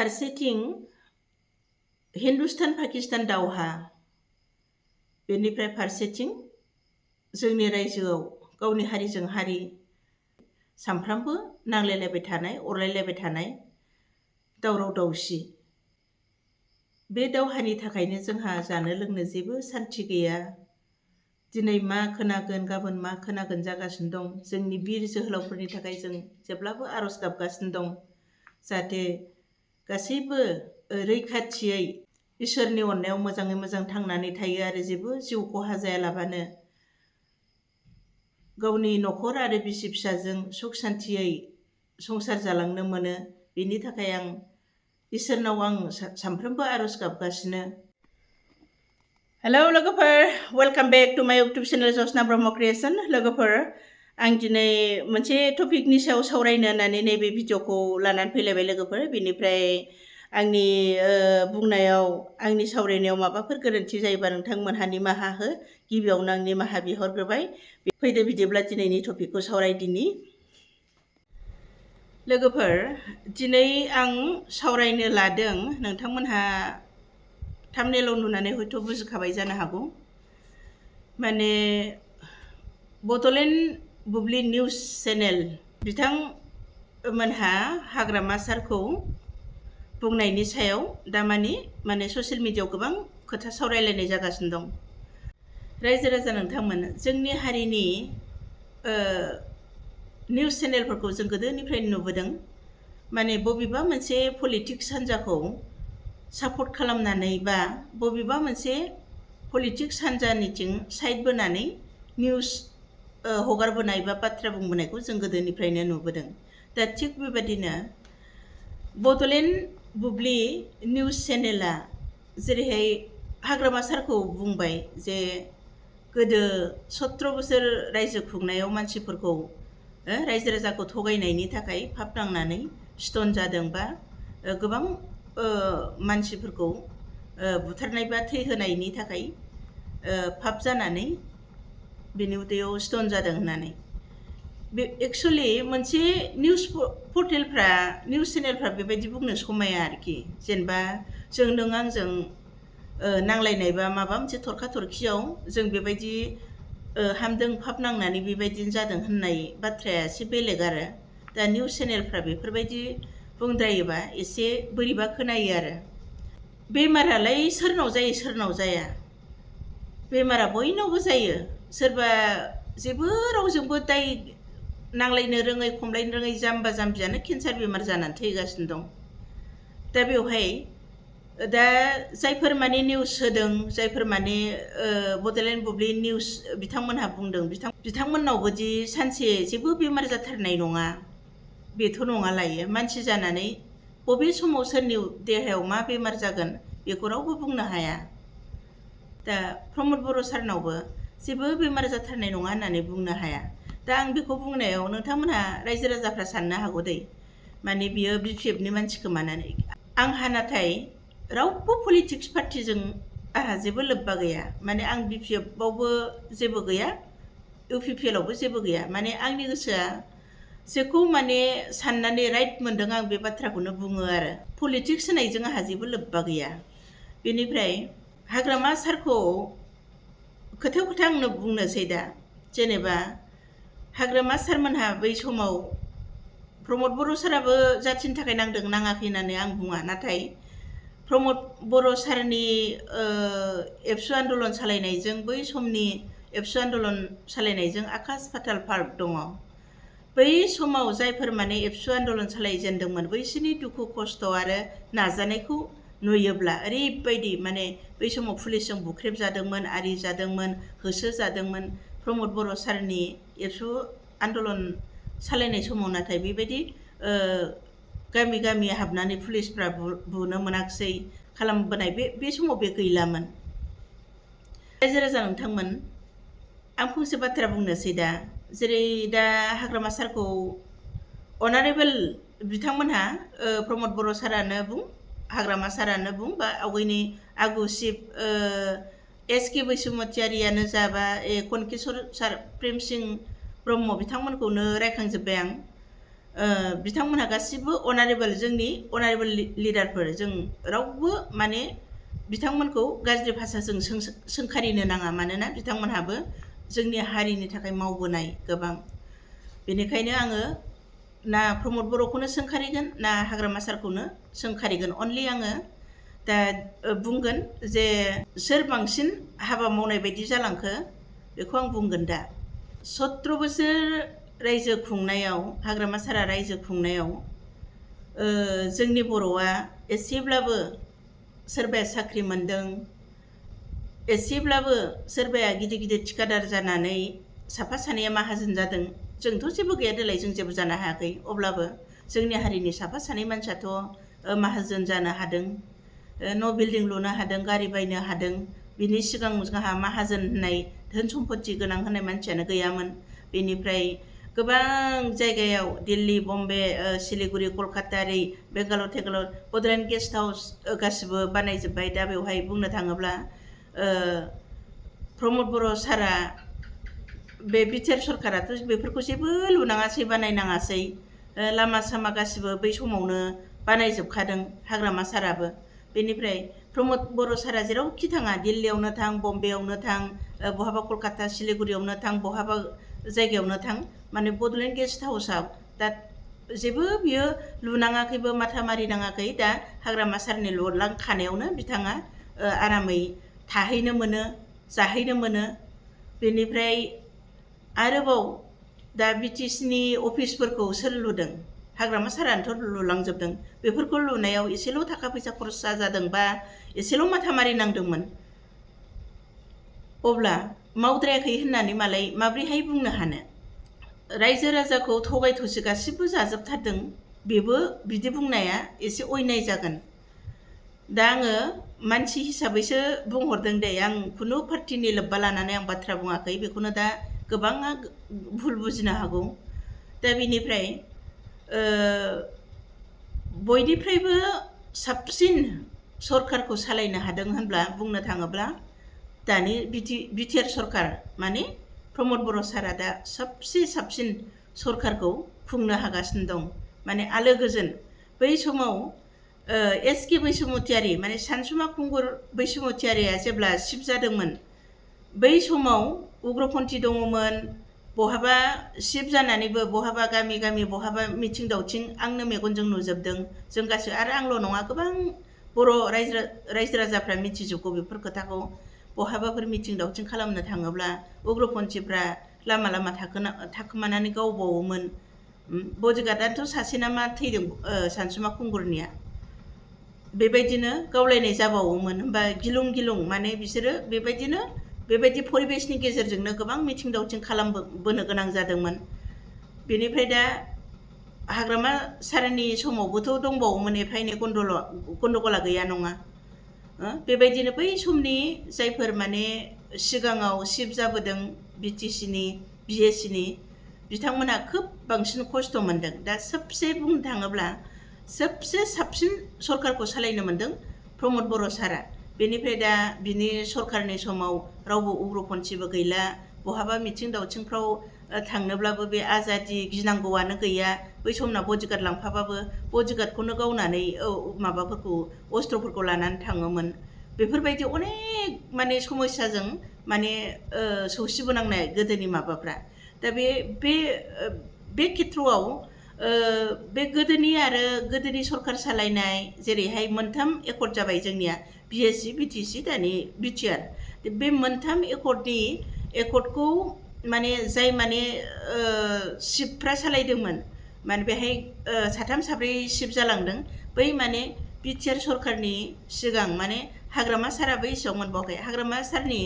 फारसेथिं हिन्दुस्तान पाकिस्तान दावहा, बेनिफ्राय फारसेथिं जोंनि रायजोआव गावनि हारिजों हारि सामफ्रामबो नांलायलायबाय थानाय, अरलायलायबाय थानाय दावराव दावसि। बे दावहानि थाखायनो जोंहा जानो लोंनो जेबो सान्थि गैया। दिनै मा खोनागोन, गाबोन मा खोनागोन जागासिनो दं। जोंनि बिर जोहोलावफोरनि थाखाय जों जेब्लाबो आरज गाबगासिनो दं, जाहाथे गासैबो रैखाथियै इसोरनि अननायाव मोजाङै मोजां थांनानै थायो आरो जेबो जिउ खहा जायालाबानो गावनि न'खर आरो बिसि फिसाजों सुख सान्थियै संसार जालांनो मोनो। बेनि थाखाय आं इसोरनाव सानफ्रोमबो आरज गाबगासिनो। हेलौ लोगोफोर, वेलकाम बेक टु माय इउटुब चेनेल जसना ब्रह्म क्रिएशन। लोगोफोर, आं दिनै मोनसे टपिकनि सायाव सावरायनो होननानै नैबे भिडिअखौ लानानै फैलायबाय लोगोफोर। बेनिफ्राय आंनि बुंनायाव, आंनि सावरायनायाव माबाफोर गोरोन्थि जायोबा नोंथांमोनहा निमाहा हो। गिबियावनो आं निमाहा बिहरग्रोबाय। फैदो बिदिब्ला दिनैनि टपिकखौ सावरायदिनि। लोगोफोर, दिनै आं सावरायनो लादों, नोंथांमोनहा थाम्बनेलाव नुनानै हयथ' बुजिखाबाय जानो हागौ। माने बड'लेण्ड बुब्लि निउस चेनेल बिथांमोनहा हाग्रामा सारखौ बुंनायनि सायाव दामानि ससियेल मिडियायाव गोबां खोथा सावरायलायनाय जागासिनो दं। रायजो राजा नोंथांमोन, जोंनि हारिनि निउस चेनेलफोरखौ जों गोदोनिफ्रायनो नुबोदों। बबेबा मोनसे पलिटिक्स हान्जाखौ सापर्ट खालामनानै बा बबेबा मोनसे पलिटिक्स हान्जानिथिं साइड बोनानै निउस हगारबोनाय बा बाथ्रा बुंबोनायखौ जों गोदोनिफ्रायनो नुबोदों। दा थिग बेबादिनो बड'लेण्ड बुब्लि निउस चेनेला जेरैहाय हाग्रामा सारखौ बुंबाय जे गोदो 17 बोसोर रायजो खुंनायाव मानसिफोरखौ रायजो राजाखौ थगायनायनि थाखाय फाब नांनानै स्टन जादों, बा गोबां मानसिफोरखौ बुथारनाय बा थैहोनायनि थाखाय फाब जानानै बेनि उदैयाव स्टन जादों होननानै। बे एक्सुवेलि मोनसे निउस पर्टेलफ्रा, निउस चेनेलफ्रा बेबायदि बुंनो समाया आरोखि। जेनेबा नों आंजों नांलायनाय बा माबा मोनसे थरखा थरखियाव जों बेबायदि हामदों, फाब नांनानै बेबायदिनो जादों होननाय बाथ्राया एसे बेलेग आरो। दा निउस चेनेलफ्रा बेफोरबायदि बुंद्रायोबा एसे बोरैबा खोनायो आरो। बेमारालाय सोरनाव जायो सोरनाव जाया? बेमारा बयनावबो जायो। सोरबा जेबो रावजोंबो दाय नांलायनो रोङै, खमलायनो रोङै जाम्बा जाम्बियानो केन्सार बेमार जानानै थैगासिनो दं। दा बेवहाय दा जायफोर निउस होदों, जायफोर बड'लेण्ड बुब्लि निउस बिथांमोनहा बुंदों, बिथांमोननावबोदि सानसे जेबो बेमार जाथारनाय नङा, बेथ' नङा लायो। मानसि जानानै बबे समाव सोरनि देहायाव मा बेमार जागोन बेखौ रावबो बुंनो हाया। दा प्रमद बर' सारनावबो जेबो बेमार जाथारनाय नङा होननानै बुंनो हाया। दा आं बेखौ बुंनायाव नोंथांमोनहा रायजो राजाफ्रा साननो हागौ दै, बियो BPFनि मानसि खोमानानै। आंहा नाथाय रावबो पलिटिक्स पार्टिजों आंहा जेबो लोब्बा गैया। आं BPFआवबो जेबो गैया, UPPLआवबो जेबो गैया। आंनि गोसोआ जेखौ साननानै राइट मोनदों आं बे बाथ्राखौनो बुङो आरो। पलिटिक्स होनायजों आंहा जेबो लोब्बा गैया। बेनिफ्राय हाग्रामा सारखौ खोथायाव खोथा आंनो बुंनोसै दा। जेनेबा हाग्रामा सारमोनहा बै समाव, प्रमद बर' साराबो जाथिनि थाखाय नांदों नाङाखै होननानै आं बुङा, नाथाय प्रमद बर' सारनि एबसु आन्दलन सालायनायजों, बै समनि एबसु आन्दलन सालायनायजों आकाश पाताल फाराग दङ। बै समाव जायफोर एबसु आन्दलन सालायजेनदोंमोन, बैसोरनि दुखु खस्थ' आरो नाजानायखौ नुयोब्ला ओरैबायदि बै समाव पुलिसजों बुख्रेबजादोंमोन, आरि जादोंमोन, होसोजादोंमोन। प्रमद बर' सारनि एबसु आन्दलन सालायनाय समाव नाथाय बेबायदि गामि गामि हाबनानै पुलिसफ्रा बुनो मोनाखिसै, खालामबोनाय बे समाव बे गैलामोन। रायजो राजा नोंथांमोन, आं फंसे बाथ्रा बुंनोसै दा। जेरै दा हाग्रामा सारखौ अनारेबोल बिथांमोनहा, प्रमद बर' सारानो बुं, हाग्रामा सारानो बुं, बा आवगायनि आगु चिफ SK बैसुमतियारियानो जा, बा कनकेसर सार प्रेम सिंह ब्रह्म बिथांमोनखौनो रायखांजोब्बाय आं। बिथांमोनहा गासिबो अनारेबल जोंनि अनारेबल लिडारफोर जों रावबो माने बिथांमोनखौ गाज्रि भाषाजों सोंखारिनो नाङा मानोना बिथांमोनहाबो जोंनि हारिनि थाखाय मावबोनाय गोबां बेनिखायनो आङो ना प्रमद बर'खौनो सोंखारिगोन ना हाग्रामा सारखौनो सोंखारिगोन अनलि आङो दा बुंगोन जे सोर बांसिन हाबा मावनाय बायदि जालांखो बेखौ आं बुंगोन दा 17 बोसोर रायजो खुंनायाव हाग्रामा सारा रायजो खुंनायाव जोंनि बर'आ एसेब्लाबो सोरबाया साख्रि मोनदों एसेब्लाबो सोरबाया गिदिर गिदिर थिकादार जानानै साफा सानैया माहाजोन जादों जोंथ' जेबो गैया देलाय जों जेबो जानो हायाखै अब्लाबो जोंनि हारिनि साफा सानै मानसियाथ' माहाजोन जानो हादों न' बिल्डिं लुनो हादों गारि बायनो हादों बिनि सिगां जोंहा माहाजोन होननाय धोन सम्पति गोनां होननाय मानसियानो गैयामोन बेनिफ्राय गोबां जायगायाव दिल्ली बम्बे सिलिगुरि कलकाता बेंगालर थेगालर बड'लेण्ड गेस्ट हाउस गासिबो बानायजोब्बाय दा बेवहाय बुंनो थाङोब्ला प्रमद बर' सारा बे बिटिआर सरकाराथ' बेफोरखौ जेबो लुनाङासै बानायनाङासै लामा सामा गासिबो बै समावनो बानायजोबखादों हाग्रामा साराबो बेनिफ्राय प्रमद बर' सारा जेरावखि थाङा दिल्लीयावनो थां बम्बेयावनो थां बहाबा कलकाता सिलिगुरियावनो थां बहाबा जायगायावनो थां माने बड'लेण्ड गेस्ट हाउसआव दा जेबो बियो लुनाङाखैबो माथा मारिनाङाखै दा हाग्रामा सारनि लुलांखानायावनो बिथाङा आरामै थाहैनो मोनो जाहैनो मोनो बेनिफ्राय आरोबाव दा बिटिसिनि अफिसफोरखौ सोर लुदों हाग्रामा सारानोथ' लुलांजोबदों बेफोरखौ लुनायाव एसेल' थाखा फैसा खरसा जादोंबा एसेल' माथा मारि नांदोंमोन अब्ला मावद्रायाखै होननानै मालाय माब्रैहाय बुंनो हानो रायजो राजाखौ थगाय थसि गासिबो जाजोबथारदों बेबो बिदि बुंनाया एसे अयनाय जागोन दा आङो मानसि हिसाबैसो बुंहरदों दे आं खुनु पार्टिनि लोब्बा लानानै आं बाथ्रा बुङाखै बेखौनो दा गोबाङा भुल बुजिनो हागौ दा बिनिफ्राय बयनिफ्रायबो साबसिन सरकारखौ सालायनो हादों होनब्ला बुंनो थाङोब्ला दानि बिटिआर सरकार माने प्रमद बर' सारा दा सबसे साबसिन सरकारखौ खुंनो हागासिनो दं माने आलो गोजोन बै समाव एस.के. बैसुमुतियारि माने सानसुमा खुंगुर बैसुमुतियारिया जेब्ला सिफ जादोंमोन बै समाव उग्रपन्थी दङमोन बहाबा सिफ जानानैबो बहाबा गामि गामि बहाबा मिथिं दावथिं आंनो मेगनजों नुजोबदों जों गासै आरो आंल' नङा गोबां बर' रायजो राजाफ्रा मिथिजोबगौ बेफोर खोथाखौ बहाबाफोर मिथिं दावथिं खालामनो थाङोब्ला उग्रपन्थीफ्रा लामा लामा थाखोमानानै गावबावोमोन बडिगार्डआथ' सासे नामा थैदों सानसुमा खुंगुरनिया बेबायदिनो गावलायनाय जाबावोमोन होमबा गिलुं गिलुं माने बिसोरो बेबायदि परिबेसनि गेजेरजोंनो गोबां मिथिं दावथिं खालामबोनो गोनां जादोंमोन बेनिफ्राय दा हाग्रामा सारनि समावबोथ' दंबावोमोन एफा एनै गन्दगला गैया नङा बेबायदिनो बै समनि जायफोर माने सिगाङाव सिफ जाबोदों बिटिसिनि बिएसिनि बिथांमोनहा खोब बांसिन खस्थ' मोनदों दा सबसे बुंनो थाङोब्ला सबसे साबसिन सरकारखौ सालायनो मोनदों प्रमद बर' सारा बेनिफ्राय दा बिनि सरकारनि समाव रावबो उग्रपन्थीबो गैला बहाबा मिथिं दावथिंफ्राव थांनोब्लाबो बे आजादि गिनांगौआनो गैया बै समना बडिगार्ड लांफाबाबो बडिगार्डखौनो गावनानै माबाफोरखौ अस्त्रफोरखौ लानानै थाङोमोन बेफोरबायदि अनेक माने समस्याजों माने सौसिबोनांनाय गोदोनि माबाफ्रा दा बे खेथ्रआव बे गोदोनि सरकार सालायनाय जेरैहाय मोनथाम एकर्ड जाबाय जोंनिया बिएसि बिटिसि दानि बिटिआर बे मोनथाम एकर्डखौ माने जाय माने सिफफ्रा सालायदोंमोन माने बेहाय साथाम साब्रै सिफ जालांदों बै माने बिटिआर सरकारनि सिगां माने हाग्रामा साराबो एसेबां मोनबावाखै हाग्रामा सारनि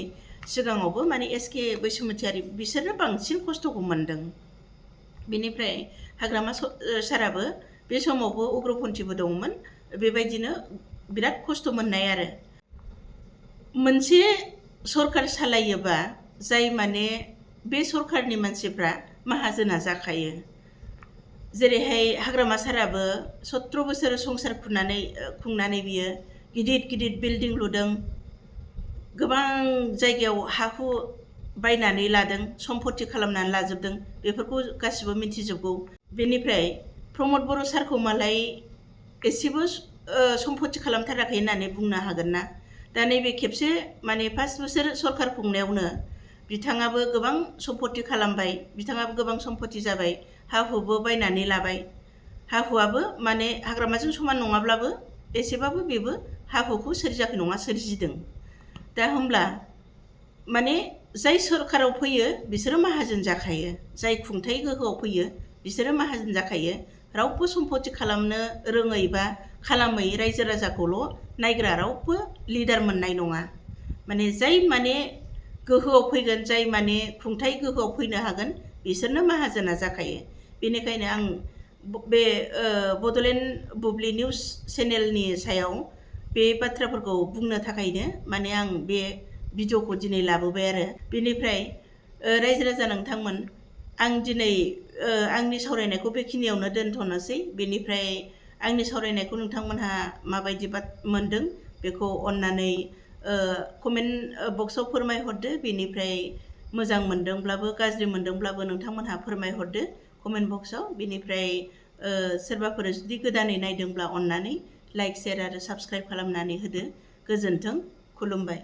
सिगाङावबो माने एस.के. बैसुमुतियारि बिसोरनो बांसिन खस्थ'खौ मोनदों बेनिफ्राय हाग्रामा साराबो बे समावबो उग्रपन्थीबो दंमोन बेबायदिनो बिराद खस्थ' मोननाय आरो मोनसे सरकार सालायोबा जाय माने बे सरकारनि मानसिफ्रा माहाजोना जाखायो जेरैहाय हाग्रामा साराबो 17 बोसोर संसार खुंनानै बियो गिदिर बिल्डिं लुदों गोबां जायगायाव हा-हु बायनानै लादों सम्पति खालामनानै लाजोबदों बेफोरखौ गासिबो मिथिजोबगौ बेनिफ्राय प्रमद बर' सारखौ मालाय एसेबो सम्पति खालामथाराखै होननानै बुंनो हागोन ना। दा नैबे खेबसे माने 5 बोसोर सरखार खुंनायावनो बिथाङाबो गोबां सम्पति खालामबाय, बिथाङाबो गोबां सम्पति जाबाय, हा हुबो बायनानै लाबाय। हा हुआबो माने हाग्रामाजों समान नङाब्लाबो एसेबाबो बेबो हा हुखौ सोरजियाखै नङा, सोरजिदों। दा होमब्ला माने जाय सरखाराव फैयो बिसोरो माहाजोन जाखायो, जाय खुंथाय गोहोआव फैयो बिसोरो माहाजोन जाखायो। रावबो सम्पति खालामनो रोङै बा खालामै रायजो राजाखौल' नायग्रा रावबो लिडार मोननाय नङा। माने जाय माने गोहोआव फैगोन, जाय माने खुंथाय गोहोआव फैनो हागोन बिसोरनो माहाजोना जाखायो। बेनिखायनो आं बे बड'लेण्ड बुब्लि निउस चेनेलनि सायाव बे बाथ्राफोरखौ बुंनो थाखायनो माने आं बे भिडिअ'खौ दिनै लाबोबाय आरो। बेनिफ्राय रायजो राजा नोंथांमोन, आं दिनै आंनि सावरायनायखौ बेखिनियावनो दोनथ'नोसै। बेनिफ्राय आंनि सावरायनायखौ नोंथांमोनहा माबायदि मोनदों बेखौ अन्नानै कमेन्ट बक्सआव फोरमायहरदो। बेनिफ्राय मोजां मोनदोंब्लाबो गाज्रि मोनदोंब्लाबो नोंथांमोनहा फोरमायहरदो कमेन्ट बक्सआव। बेनिफ्राय सोरबाफोर जुदि गोदानै नायदोंब्ला अन्नानै लाइक, शेयार आरो साबस्क्राइब खालामनानै होदो। गोजोन्थों, खुलुमबाय।